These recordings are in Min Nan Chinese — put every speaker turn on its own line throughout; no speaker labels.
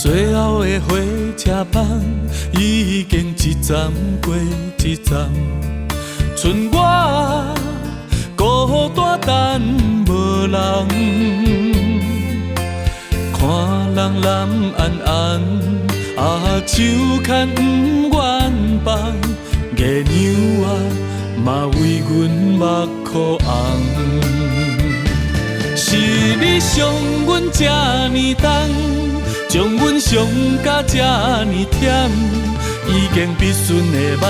最後的火車班已經一站過一站，剩我孤單等無人。看人藍絚絚，啊手牽毋願放，月娘啊嘛為阮目箍紅。是你傷阮這呢重，將阮傷甲這呢忝，已經必順的夢，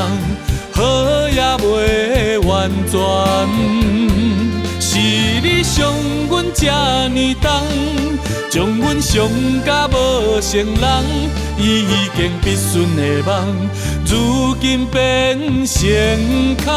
好也袂完全。是你傷阮這呢重，將阮傷甲無成人，已經必順的夢，如今變成空。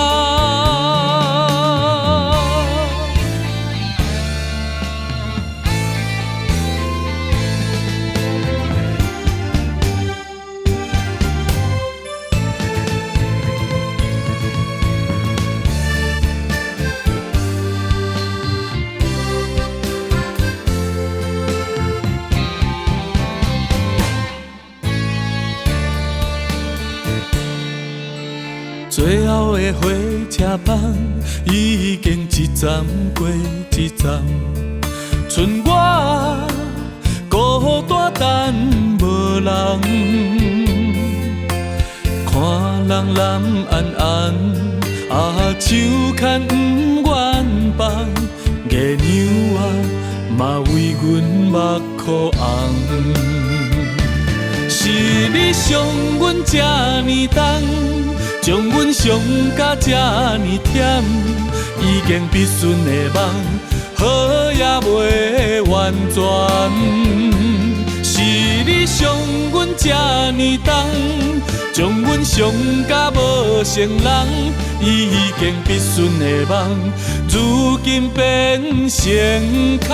最後的火車班已經一站過一站，剩我孤單等無人。看人藍絚絚，啊手牽毋願放，月娘啊嘛為阮目箍紅。是你傷阮這呢重，將阮傷甲這呢忝，已經必順的夢，好也袂完全。是你傷阮這呢重，將阮傷甲無成人，已經必順的夢，如今變成空。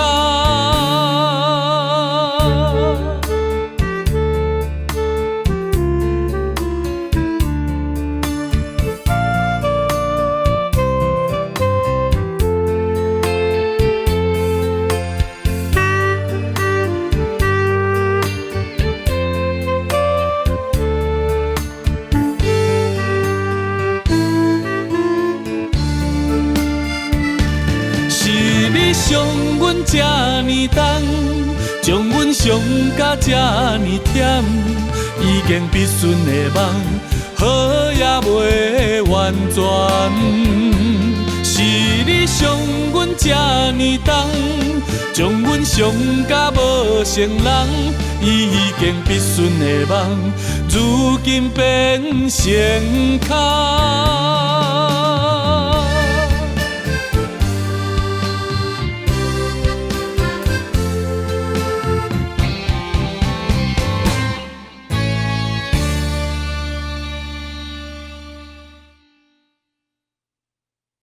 是你傷阮這呢重，將阮傷甲這呢忝，已經必順的夢，好也袂完全。是你傷阮這呢重，將阮傷甲無成人，已經必順的夢，如今變成空。